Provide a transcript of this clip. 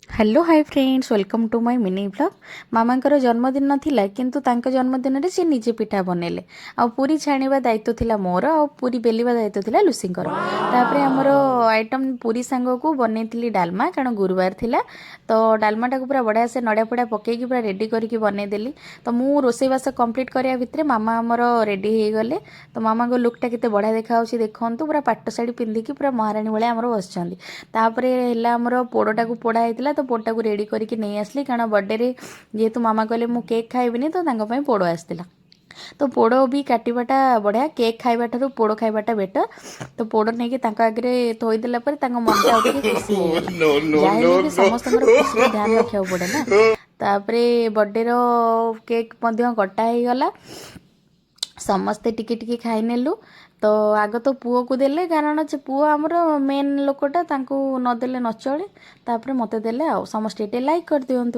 Hello, hi friends, welcome to my mini vlog. ମାମାଙ୍କର ଜନ୍ମଦିନ ଥିଲା, କିନ୍ତୁ ତାଙ୍କ ଜନ୍ମଦିନରେ ସେ ନିଜେ ପିଠା ବନେଇଲେ। ଆଉ ପୁରୀ ଛାଣିବା ଦାୟିତ୍ୱ ଥିଲା ମୋର ଆଉ ପୁରୀ ବେଲିବା ଦାୟିତ୍ୱ ଥିଲା ଲୁସିଙ୍କର। ତାପରେ ଆମର ଆଇଟମ୍ ପୁରୀ ସାଙ୍ଗକୁ ବନେଇଥିଲି ଡାଲମା, କାରଣ ଗୁରୁବାର ଥିଲା। ତ ଡାଲମାଟାକୁ ପୁରା ବଢ଼ିଆ ସେ ନଡ଼ିଆ ଫଡ଼ିଆ ପକେଇକି ପୁରା ରେଡ଼ି କରିକି ବନେଇଦେଲି। ତ ମୁଁ ରୋଷେଇବାସ କମ୍ପ୍ଲିଟ୍ କରିବା ଭିତରେ ମାମା ଆମର ରେଡ଼ି ହେଇଗଲେ। ତ ମାମାଙ୍କ ଲୁକ୍ଟା କେତେ ବଢ଼ିଆ ଦେଖାଯାଉଛି ଦେଖନ୍ତୁ। ପୁରା ପାଟ ଶାଢ଼ୀ ପିନ୍ଧିକି ପୁରା ମହାରାଣୀ ଭଳିଆ ଆମର ବସିଛନ୍ତି। ତାପରେ ହେଲା ଆମର ପୋଡ଼ଟାକୁ ପୋଡ଼ା ହେଇଥିଲା, ତ ପୋଡ଼ଟାକୁ ରେଡ଼ି କରିକି ନେଇ ଆସିଲି, କାରଣ ବର୍ଥଡେରେ ଯେହେତୁ ମାମା କହିଲେ ମୁଁ କେକ୍ ଖାଇବିନି, ତ ତାଙ୍କ ପାଇଁ ପୋଡ଼ ଆସିଥିଲା। ତ ପୋଡ଼ ବି କାଟିବାଟା ବଢ଼ିଆ, କେକ୍ ଖାଇବା ଠାରୁ ପୋଡ଼ ଖାଇବାଟା ବେଟର୍। ତ ପୋଡ଼ ନେଇକି ତାଙ୍କ ଆଗରେ ଥୋଇଦେଲା ପରେ ତାଙ୍କ ମନଟା ଆଉ ଟିକେ ଖୁସି ହେଇଗଲା। ଯାହା ହେଲେ ବି ସମସ୍ତଙ୍କର ଖୁସିର ଧ୍ୟାନ ରଖିବାକୁ ପଡ଼େ ନା। ତାପରେ ବର୍ଥଡେର କେକ୍ ମଧ୍ୟ କଟା ହେଇଗଲା। ସମସ୍ତେ ଟିକେ ଟିକେ ଖାଇନେଲୁ। ତ ଆଗ ତ ପୁଅକୁ ଦେଲେ, କାରଣ ସେ ପୁଅ ଆମର ମେନ୍ ଲୋକଟା, ତାଙ୍କୁ ନଦେଲେ ନ ଚଳେ। ତାପରେ ମୋତେ ଦେଲେ। ଆଉ ସମସ୍ତେ ଟିକେ ଲାଇକ୍ କରିଦିଅନ୍ତୁ।